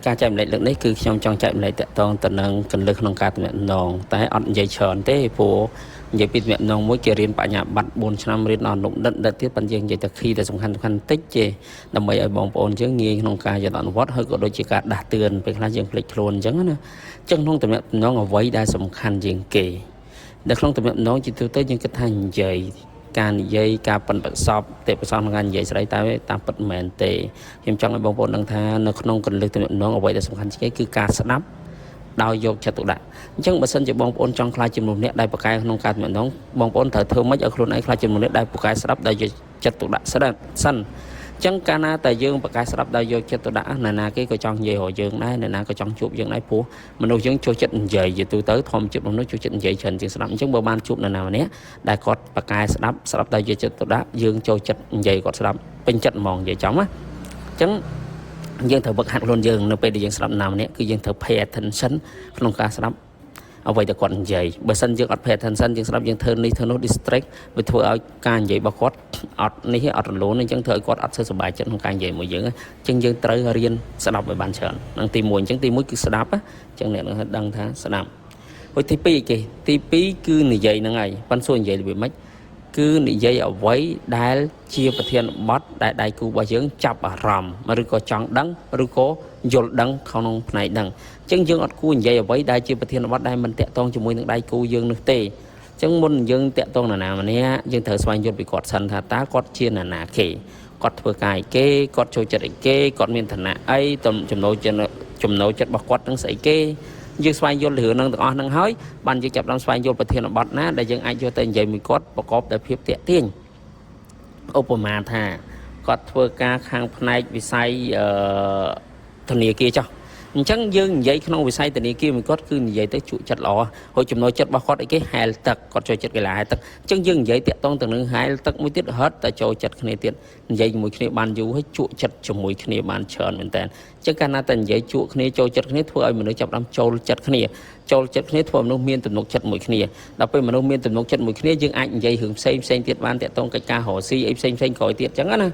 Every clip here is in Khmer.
ការចែករំលែកលើកនេះគឺខ្ញុំចង់ចែករំលែកតាក់ទងទៅនឹងគន្លឹះក្នុងការទំនាក់ទំនងតែអត់និយាយច្រើនទេព្រោះនិយាយពីទំនាក់ទំនងមួយគេរៀនបញ្ញាបត្រ4ឆ្នាំរៀនដល់នុដិតដិតទៀតប៉ុន្តែយើងនិយាយតែ key តែសំខាន់សំខាន់បន្តិចទេដើម្បីឲ្យបងប្អូនយើងងាយក្នុងការយកអនុវត្តហើយក៏ដូចជាការដាស់តឿនពេលខ្លះយើងភ្លេចខ្លួនអញ្ចឹងណាអញ្ចឹងក្នុងទំនាក់ទំនងអ្វីដែលសំខាន់ជាងគេនៅក្នុងទំនាក់ទំនងជាទូទៅយើងគិតថានិយាយការនិយាយការប៉ិនប្រសពទេប្រសពក្នុងការនិយាយស្រីតែតាមពិតមិនមែនទេខ្ញុំចង់ឲ្យបងប្អូនដឹងថានៅក្នុងគន្លឹះទំនាក់ទំនងអ្វីដែលសំខាន់ជាងគេគឺការស្ដាប់ដោយយកចិត្តទុកដាក់អញ្ចឹងបើសិនជាបងប្អូនចង់ក្លាយជាមនុស្សអ្នកដែលពូកែក្នុងការទំនាក់ទំនងបងប្អូនត្រូវធ្វើម៉េចឲ្យខ្លួនឯងក្លាយជាមនុស្សអ្នកដែលពូកែស្ដាប់ដោយយកចិត្តទុកដាក់ស្ដាប់សិនអញ្ចឹងកាលណាតែយើងប្រកែស្ដាប់ដោយយកចិត្តទុកដាក់ណានាគេក៏ចង់និយាយរកយើងដែរណានាក៏ចង់ជួបយើងដែរព្រោះមនុស្សយើងចូលចិត្តនិយាយជាទូទៅធម្មជាតិមនុស្សចូលចិត្តនិយាយច្រើនជាងស្ដាប់អញ្ចឹងបើបានជួបនរណាម្នាក់ដែលគាត់ប្រកែស្ដាប់ស្ដាប់ដោយយកចិត្តទុកដាក់យើងចូលចិត្តនិយាយគាត់ស្ដាប់ពេញចិត្តហ្មងនិយាយចំណាអញ្ចឹងយើងត្រូវវឹកហាត់ខ្លួនយើងនៅពេលដែលយើងស្ដាប់ណាម្នាក់គឺយើងត្រូវ pay attention ក្នុងការស្ដាប់អ្វីដែលគាត់និយាយបើសិនយើងអត់ pay attention យើងស្ដាប់យើងធ្វើនេះធ្វើនោះ distract វាធ្វើឲ្យការនិយាយរបស់គាត់អត់នេះអត់រលូនអញ្ចឹងធ្វើឲ្យគាត់អត់សូវសប្បាយចិត្តក្នុងការនិយាយមួយយើងអញ្ចឹងយើងត្រូវរៀនស្ដាប់ឲ្យបានច្រើនហ្នឹងទី1អញ្ចឹងទី1គឺស្ដាប់អញ្ចឹងអ្នកនឹងដឹងថាស្ដាប់ហើយទី2គេទី2គឺនិយាយហ្នឹងហើយប៉ិនសួរនិយាយរបៀបម៉េចគឺនិយាយអ្វីដែលជាប្រធានបទដែលដៃគូរបស់យើងចាប់អារម្មណ៍ឬក៏ចង់ដឹងឬក៏យល់ដឹងក្នុងផ្នែកហ្នឹងអញ្ចឹងយើងអត់គួរនិយាយអ្វីដែលជាប្រធានបទដែលមិនតាក់ទងជាមួយនឹងដៃគូយើងនោះទេអញ្ចឹងមុនយើងតាក់ទងនរណាម្នាក់យើងត្រូវស្វែងយល់ពីគាត់សិនថាតើគាត់ជានរណាគេគាត់ធ្វើការអីគេគាត់ចូលចិត្តអីគេគាត់មានឋានៈអីចំណូលចិត្តចំណូលចិត្តរបស់គាត់នឹងស្អីគេយើងស្វែងយល់រឿងហ្នឹងទាំងអស់ហ្នឹងហើយបានយើងចាប់ផ្ដើមស្វែងយល់ប្រធានបទណាដែលយើងអាចយកទៅនិយាយមួយគាត់ប្រកបដោយភាពតាក់ទាញឧបមាថាគាត់ធ្វើការខាងផ្នែកវិស័យអឺធនាគារចុះអញ្ចឹងយើងនិយាយក្នុងវិស័យធនាគារមួយគាត់គឺនិយាយទៅជក់ចិត្តល្អហើយចំណូលចិត្តរបស់គាត់អីគេហែលទឹកគាត់ចូលចិត្តកីឡាហែលទឹកអញ្ចឹងយើងនិយាយតាក់ទងទៅនឹងហែលទឹកមួយទៀតរត់តែចូលចិត្តគ្នាទៀតនិយាយជាមួយគ្នាបានយូរហើយជក់ចិត្តជាមួយគ្នាបានច្រើនមែនតើអញ្ចឹងកាលណាតែនិយាយជក់គ្នាចូលចិត្តគ្នាធ្វើឲ្យមនុស្សចាប់ផ្ដើមចូលចិត្តគ្នាចូលចិត្តគ្នាធ្វើមនុស្សមានទំនុកចិត្តមួយគ្នាដល់ពេលមនុស្សមានទំនុកចិត្តមួយគ្នាយើងអាចនិយាយរឿងផ្សេងផ្សេងទៀតបានតាក់ទងកិច្ចការរកស៊ីអីផ្សេងផ្សេងក្រោយទៀតអញ្ចឹងណា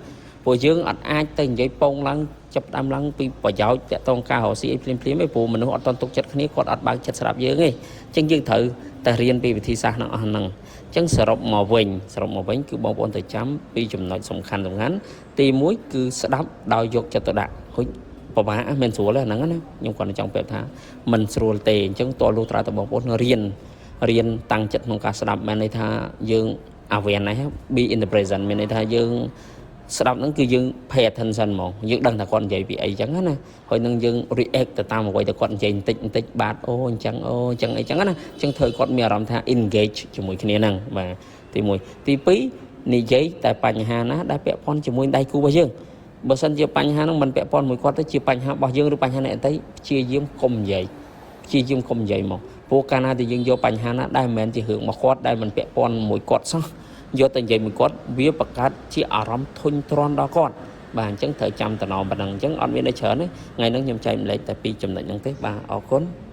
ព្រោះយើងអត់អាចទៅនិយាយពងឡើងចាប់ផ្ដើមឡើងពីប្រយោជន៍តាក់ទងការរកស៊ីអីភ្លាមភ្លាមទេព្រោះមនុស្សអត់ទាន់ទុកចិត្តគ្នាគាត់អត់បើកចិត្តស្រាប់យើងទេអញ្ចឹងយើងត្រូវតែរៀនពីវិធីសាស្ត្រហ្នឹងអស់ហ្នឹងអញ្ចឹងសរុបមកវិញសរុបមកវិញគឺបងប្អូនត្រូវចាំពីចំណុចសំខាន់សំខាន់ទី1គឺស្ដាប់ដោយយកចិត្តទុកដាក់ហុចពិបាកមិនស្រួលទេហ្នឹងណាខ្ញុំគាត់ចង់ប្រាប់ថាមិនស្រួលទេអញ្ចឹងតើលុះត្រាតែបងប្អូនរៀនរៀនតាំងចិត្តក្នុងការស្ដាប់មានន័យថាយើង awareness be in the present មានន័យថាយើងស្ដាប់ហ្នឹងគឺយើង pay attention ហ្មងយើងដឹងថាគាត់និយាយពីអីចឹងណាហើយនឹងយើង react ទៅតាមអ្វីដែលគាត់និយាយបន្តិចបន្តិចបាទអូអញ្ចឹងអូអញ្ចឹងអីចឹងណាអញ្ចឹងធ្វើគាត់មានអារម្មណ៍ថា engage ជាមួយគ្នាហ្នឹងបាទទី1ទី2និយាយតែបញ្ហាណាដែលពាក់ព័ន្ធជាមួយដៃគូរបស់យើងបើសិនជាបញ្ហាហ្នឹងមិនពាក់ព័ន្ធមួយគាត់ទៅជាបញ្ហារបស់យើងឬបញ្ហាអ្នកដទៃព្យាយាមកុំនិយាយព្យាយាមកុំនិយាយមកព្រោះកាលណាដែលយើងយកបញ្ហាណាដែលមិនមែនជារឿងរបស់គាត់ដែលមិនពាក់ព័ន្ធមួយគាត់សោះយកទៅនិយាយមួយគាត់វាបង្កើតជាអារម្មណ៍ធុញទ្រាន់ដល់គាត់បាទអញ្ចឹងត្រូវចាំតំណប៉ុណ្ណឹងអញ្ចឹងអត់មានអីច្រើនទេថ្ងៃហ្នឹងខ្ញុំចែករំលែកតែពីចំណុចហ្នឹងទេបាទអរគុណ។